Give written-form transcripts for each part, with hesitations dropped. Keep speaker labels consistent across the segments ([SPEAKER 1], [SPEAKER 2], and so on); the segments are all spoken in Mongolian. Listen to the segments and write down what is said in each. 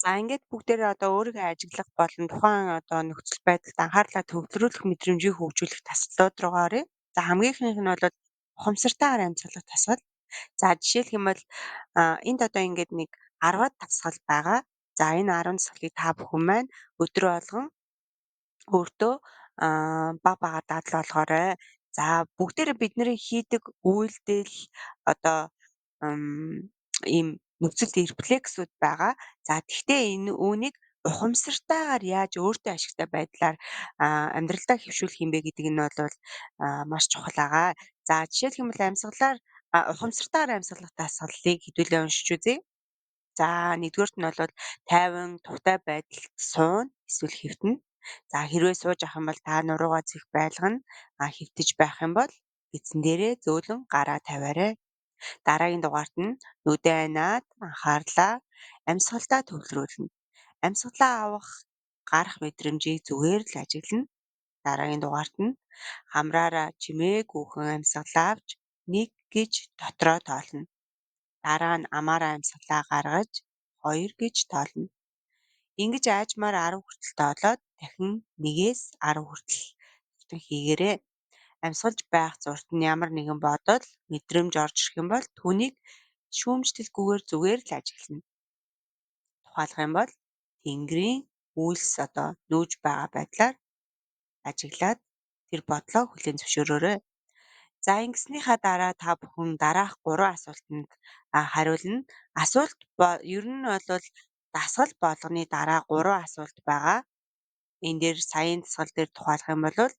[SPEAKER 1] За, ингээд бүгдээрээ одоо өөрийгөө ажиглах болон тухайн одоо нөхцөл байдалд анхаарлаа төвлөрүүлэх мэдрэмжийг хөгжүүлэх дасгалууд руугаа оръё. За, хамгийн ихнийх нь бол ухамсартайгаар амьсгалах дасгал. За, жишээлх юм бол энд одоо ингээд нэг 10-аад дасгал байгаа. За, энэ 10 дасгалыг та бүхэн маань өдөр болгон өөртөө бага багаар дадлал болгоорой. За, бүгдээрээ бидний хийдэг үйлдэл одоо ийм нөхцөлд рефлексүүд байгаа. За, тэгтээ энэ үүнийг ухамсартайгаар яаж өөртөө ашигтай байдлаар амьдралдаа хэвшүүлэх юм бэ гэдэг нь бол маш чухал байгаа. За, жишээлх юм бол амьсгалаар ухамсартайгаар амьсгалах дасгалыг хэдүүлээ уншиж үзье. За, нэгдүгээрт нь бол тайван тухтай байдалд сууна эсвэл хэвтэнэ. За, хэрвээ сууж авах юм бол та нуруугаа цэх байлгана. Хэвтэж байх юм бол эзэн дээрээ зөөлөн гараа тавиарай. Дараагийн дугаарт нь нүдээ аниад анхаарлаа амьсгалдаа төвлөрүүлнэ. Амьсгалаа авах, гарах мэдрэмжийг зүгээр л ажиглана. Дараагийн дугаарт нь хамраараа чимээгүйхэн амьсгалаа авч 1 гэж дотроо тоолно. Дараа нь амаараа амьсгалаа гаргаж 2 гэж тоолно. Ингэж аажмаар 10 хүртэл тоолоод дахин 1-ээс 10 хүртэл товтон хийгээрэй. Амьсгалж байх зурт нь ямар нэгэн бодол, мэдрэмж орж ирэх юм бол түүнийг шүүмжлэлгүйгээр зүгээр л ажиглана. Тухайлах юм бол тэнгэрийн үйлс одоо нүүж байгаа байдлаар ажиглаад тэр бодлоо хүлээн зөвшөөрөөрэй. За, ингэснийхаа дараа та бүхэн дараах 3 асуултанд хариулна. Асуулт ер нь бол дасгал болгоны дараа 3 асуулт байгаа. Энэ дээр саяын дасгал дээр тухайлах юм бол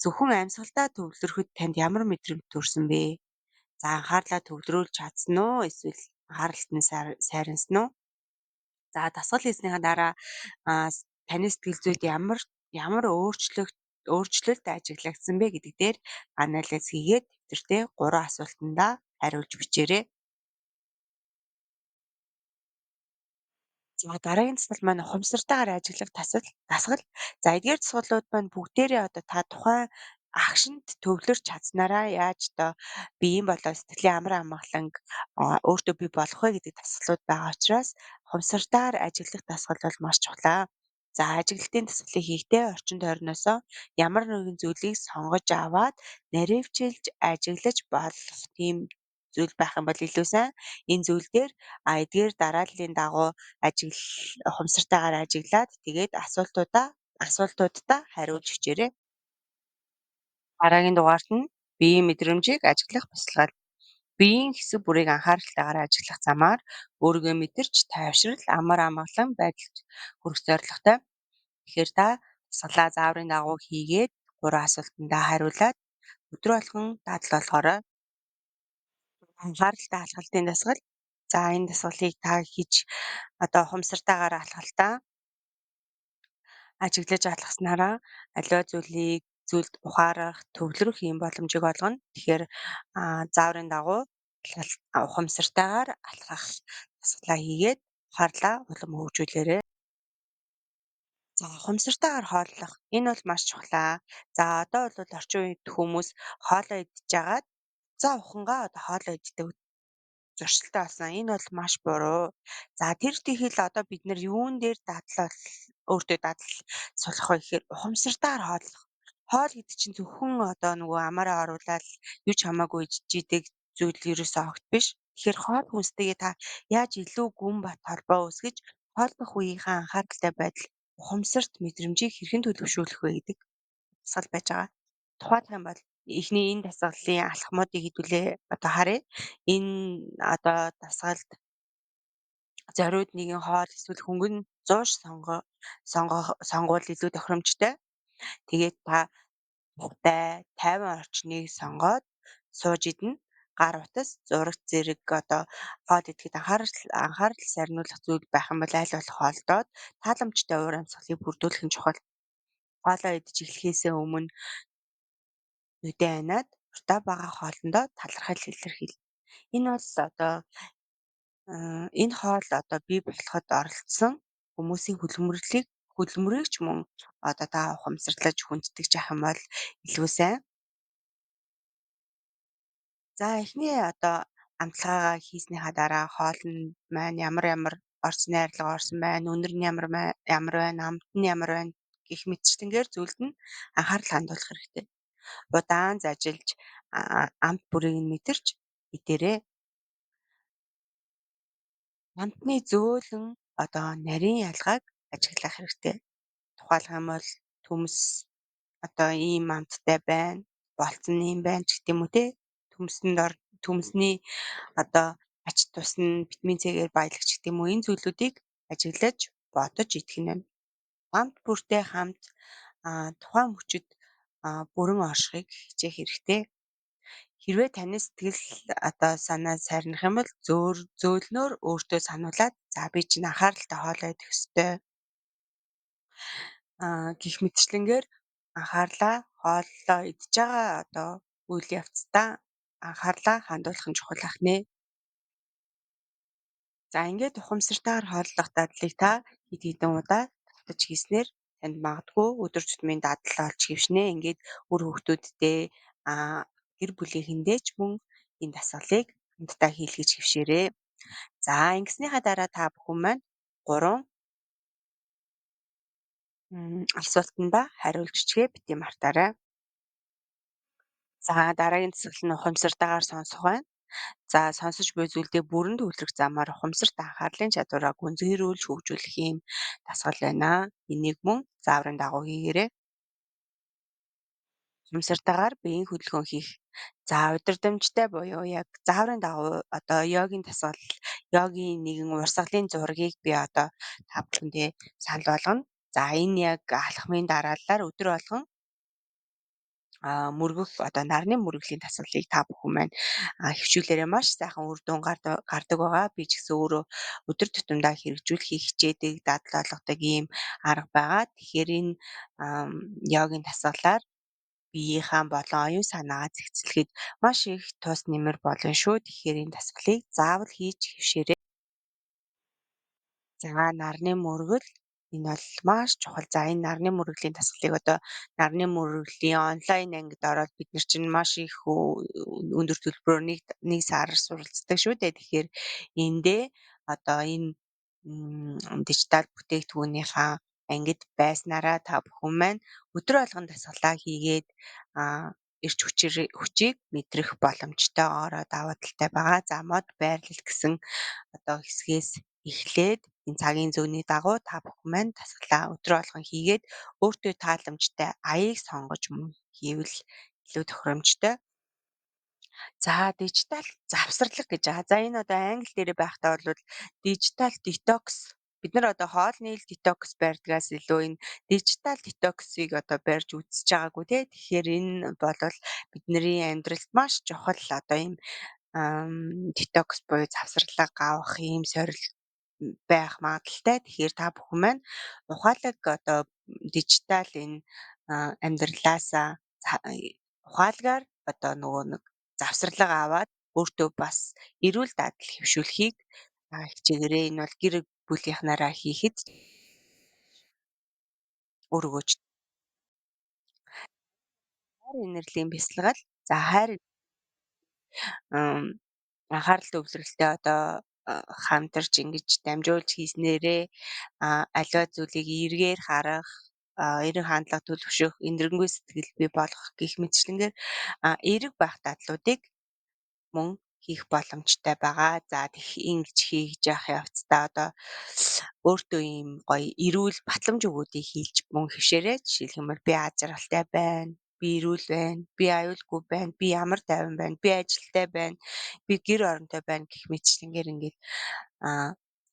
[SPEAKER 1] зөвхөн амьсгалдаа төвлөрөхөд танд ямар мэдрэмж төрсөн бэ? За, анхаарлаа төвлөрүүлж чадсан уу? Эсвэл анхааралт нь сайрнасан уу? За, дасгал хийснийхаа дараа таны сэтгэл зүйд ямар ямар өөрчлөлт ажиглагдсан бэ гэдэг дээр анализ хийгээд дэвтэртээ 3 асуултандаа хариулж бичээрэй. За, дараагийн дасгал маань ухамсартайгаар ажиглах дасгал. За, эдгээр дасгалууд маань бүгдээрээ одоо та тухайн агшинд төвлөрч чадсанараа яаж одоо биеийн болоо сэтгэлийн амар амгаланг өөртөө бий болгох вэ гэдэг дасгалууд байгаа учраас ухамсартайгаар ажиглах дасгал бол маш чухлаа. За, ажиглалтын дасгалыг хийхдээ орчин тойрноосоо ямар нэгэн зүйлийг сонгож аваад наривчилж ажиглаж болох тийм зүйл байх юм бол илүү сайн. Энэ зүйл дээр эдгээр дарааллын дагуу ухамсартайгаар ажиглаад тэгээд асуултууддаа хариулж хичээрэй. Дараагийн дугаарт нь биеийн мэдрэмжийг ажиглах бясалгал. Биеийн хэсэг бүрийг анхааралтайгаар ажиглах замаар өөрийгөө мэдэрч тайвшрал, амар амгалан байдалд хүрэх зорилготой. Тэгэхээр та дасгалаа зааврын дагуу хийгээд 3 асуултандаа хариулаад өдөр болгон дадал болгоорой. Анхааралтай алхалтын дасгал. За, энэ дасгалыг та хийж одоо ухамсартайгаар алхалтаа ажиглаж алхаснараа аливаа зүйлд ухаарах, төвлөрөх ийм боломжийг олгоно. Тэгэхээр зааврын дагуу ухамсартайгаар алхах дасгалаа хийгээд ухаарлаа улам хөгжүүлээрэй. За, ухамсартайгаар хооллох. Энэ бол маш чухлаа. За, одоо бол орчин үед хүмүүс хоолоо идэж байгаад за ухангаа одоо хоолоо иддэг зуршилтай болсон. Энэ бол маш буруу. За, тэр тийхэл одоо бид нар юун дээр дадлал өөртөө дадал сулгах вэ гэхээр ухамсартайгаар хооллох. Хоол гэдэг чинь зөвхөн одоо нөгөө амаараа оруулаад юу ч хамаагүй ижиж идэг зүйл ерөөсөө огт биш. Тэгэхээр хоол хүнстэйгээ та яаж илүү гүн бат холбоо үүсгэж хооллох үеийнхээ анхааралтай байдал, ухамсарт мэдрэмжийг хэрхэн төлөвшүүлэх вэ гэдэг дасгал байж байгаа. Тухайлах юм бол эхний энэ дасгалын алхмуудыг хэдүүлээ одоо харъя. Энэ одоо дасгалд зориуд нэгэн хоол эсвэл хөнгөн зууш сонгуул илүү тохиромжтой. Тэгээд та тухтай тайван орчныг сонгоод сууж идэнэ. Гар утас, зурагт зэрэг одоо хоол идэхэд анхаарал сарниулах зүйл байх юм бол аль болох холдоод тааламжтай уур амьсгалыг бүрдүүлэх нь чухал. Хоолоо идэж эхлэхээсээ өмнө нүдээ аниад дуртай байгаа хоолондоо талархал илэрхийл. Энэ бол одоо энэ хоол одоо бий болоход оролцсон хүмүүсийн хөдөлмөрийг ч мөн одоо та ухамсарлаж хүндэтгэж авах юм бол илүү сайн. За, эхний одоо амталгаагаа хийснийхаа дараа хоол нь маань ямар ямар Орц найрлага орсон байна, үнэр нь ямар ямар байна, амт нь ямар байна гэх мэтчилэнгээр зүйлд нь анхаарал хандуулах хэрэгтэй. Удаан зажилж амт бүрийг нь мэдэрч идээрэй. Амтны зөөлөн одоо нарийн ялгааг ажиглах хэрэгтэй. Тухайлах юм бол төмс одоо ийм амттай байна, болцсон нь ийм байна ч гэдэг юм уу те. Төмсөнд төмсний одоо ач тус нь витамин С-гээр баялаг ч гэдэг юм уу, энэ зүйлүүдийг ажиглаж бодож идэх нь байна. Амт бүртэй хамт тухайн мөчид бүрэн оршихыг хичээх хэрэгтэй. Хэрвээ таны сэтгэл одоо санаа сайрнах юм бол зөөлнөөр өөртөө сануулад за би чинь анхааралтай хоолоо идэх ёстой гэх мэтчилэнгээр анхаарлаа хооллоо идэж байгаа одоо үйл явцдаа анхаарлаа хандуулах нь чухал ах нэ. За ингээд ухамсартайгаар хооллох дадлыг та хэд хэдэн удаа давтаж хийснээр танд магадгүй өдөр тутмын дадал болж хэвшнэ. Ингээд үр хүүхдүүддээ гэр бүлийнхэндээ ч мөн энэ дасгалыг хамтдаа хийлгэж хэвшээрэй. За ингэснийхаа дараа та бүхэн маань 3 асуултандаа хариулж чигээ бити мартаарай. За дараагийн дасгал нь ухамсартайгаар сонсох байна. За сонсож буй зүйлдээ бүрэн төвлөрөх замаар ухамсарт анхаарлын чадвараа гүнзгийрүүлж хөгжүүлэх ийм дасгал байна. Энийг мөн зааврын дагуу хийгээрэй. Ухамсартайгаар биеийн хөдөлгөөн хийх. За удирдамжтай буюу яг зааврын дагуу одоо йогийн дасгал, йогийн нэгэн урсгалын зургийг би одоо та бүхэндээ санал болгоно. За энэ яг алхмын дарааллаар өдөр болгон мөргөх одоо нарны мөргөлийн дасгалыг та бүхэн маань хөвчүүлээрээ маш сайхан үр дүн гардаг байгаа. Би ч гэсэн өөрөө өдөр тутамдаа хэрэгжүүлэхийг хичээдэг, дадал болгодог ийм арга байгаа. Тэгэхээр энэ йогийн дасгалаар биеийнхаа болон оюун санаагаа зэгцлэхэд маш их тус нэмэр болно шүү. Тэгэхээр энэ дасгалыг заавал хийж хэвшээрэй. За нарны мөргөл энэ бол маш чухал. За энэ нарны мөргөлийн дасгалыг одоо нарны мөргөлийн онлайн ангид ороод бид нар чинь маш их өндөр төлбөрөөр нэг сар суралцдаг шүү дээ. Тэгэхээр эндээ одоо энэ дижитал бүтээгдэхүүнийхаа ангид байснараа та бүхэн маань өдөр болгон дасгалаа хийгээд эрч хүчийг мэдрэх боломжтойгоороо давуу талтай байгаа. За мод байрлал гэсэн одоо хэсгээс эхлээд энэ цагийн зүүнний дагуу та бүхэн маань дасгалаа өдөр болгон хийгээд өөртөө тааламжтай аяыг сонгож мөн хийвэл илүү тохиромжтой. За дижитал завсарлага гэж байгаа. За энэ одоо англи дээрээ байхдаа бол digital detox, бид нар одоо хоолны детокс барьдгаас илүү энэ дижитал детоксыг одоо барьж үзэж байгаагүй те. Тэгэхээр энэ бол бидний амьдралд маш чухал одоо ийм детокс буюу завсарлага авах ийм сорил байх магадлалтай. Тэгэхээр та бүхэн маань ухаалаг одоо дижитал энэ амьдралаасаа ухаалгаар одоо нөгөө нэг завсарлага аваад өөртөө бас эрүүл дадал хэвшүүлэхийг хичээгээрэй. Энэ бол гэр бүлийнхнаараа хийхэд үр өгөөж. Хайр инэрлийн бясалгал. За хайр анхаарал төвлөрөлтөй одоо хамтарч ингэж дамжуулж хийснээрээ аливаа зүйлийг эргээр харах, эрен хандлага төлөвшөх, энэрэнгүй сэтгэл бий болгох гэх мэтчилэнгээр эерэг байх дадлуудыг мөн хийх боломжтой байгаа. За ингэж хийж явах явцдаа одоо өөртөө ийм гоё эрүүл батламж өгүүдийг хийлж мөн хэвшээрэй. Жишээлх юм бол би аз жаргалтай байна, би эрүүл байна, би аюулгүй байна, би ямар тайван байна, би ажилтай байна, би гэр оронтой байна гэх мэтчилэнгээр ингээд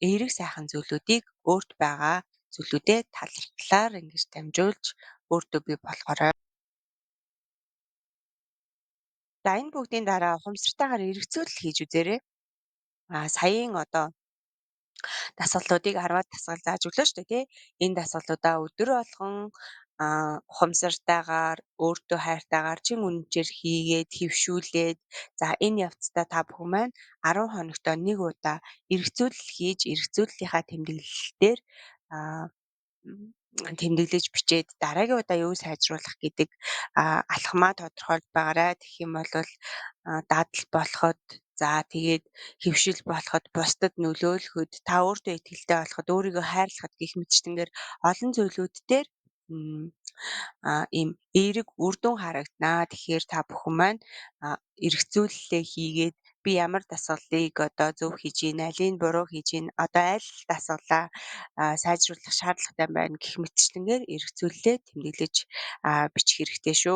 [SPEAKER 1] эерэг сайхан зүйлүүдийг өөрт байгаа зүйлүүдээ талархлаар ингэж дамжуулж өөртөө бий болгоорой. За энэ бүгдийн дараа ухамсартайгаар эргэцүүлэл хийж үзээрэй. Саяын одоо дасгалуудыг 10-аад дасгал зааж өглөө шүү дээ, тий. Энэ дасгалуудаа өдөр болгон ухамсартайгаар өөртөө хайртайгаар чин үнэнчээр хийгээд хэвшүүлээд за энэ явцдаа та бүхэн маань 10 хоногт нэг удаа эргэцүүлэл хийж эргэцүүллийнхаа тэмдэглэлээр тэмдэглэж бичээд дараагийн удаа юу сайжруулах гэдэг алхмаа тодорхойлж байгаарай. Тэгэх юм бол дадал болоход За, тэгээд хэвшил болоход, бусдад нөлөөлөхөд, та өөртөө итгэлтэй болоход, өөрийгөө хайрлахад гэх мэтчилэнгээр олон зүйлүүд дээр ийм эерэг үр дүн харагданаа. Тэгэхээр та бүхэн маань эргэцүүллээ хийгээд би ямар дасгалыг одоо зөв хийж гин, алийг буруу хийж гин, одоо аль дасгалаа сайжруулах шаардлагатай байна гэх мэтчилэнгээр эргэцүүллээ тэмдэглэж бичих хэрэгтэй шүү.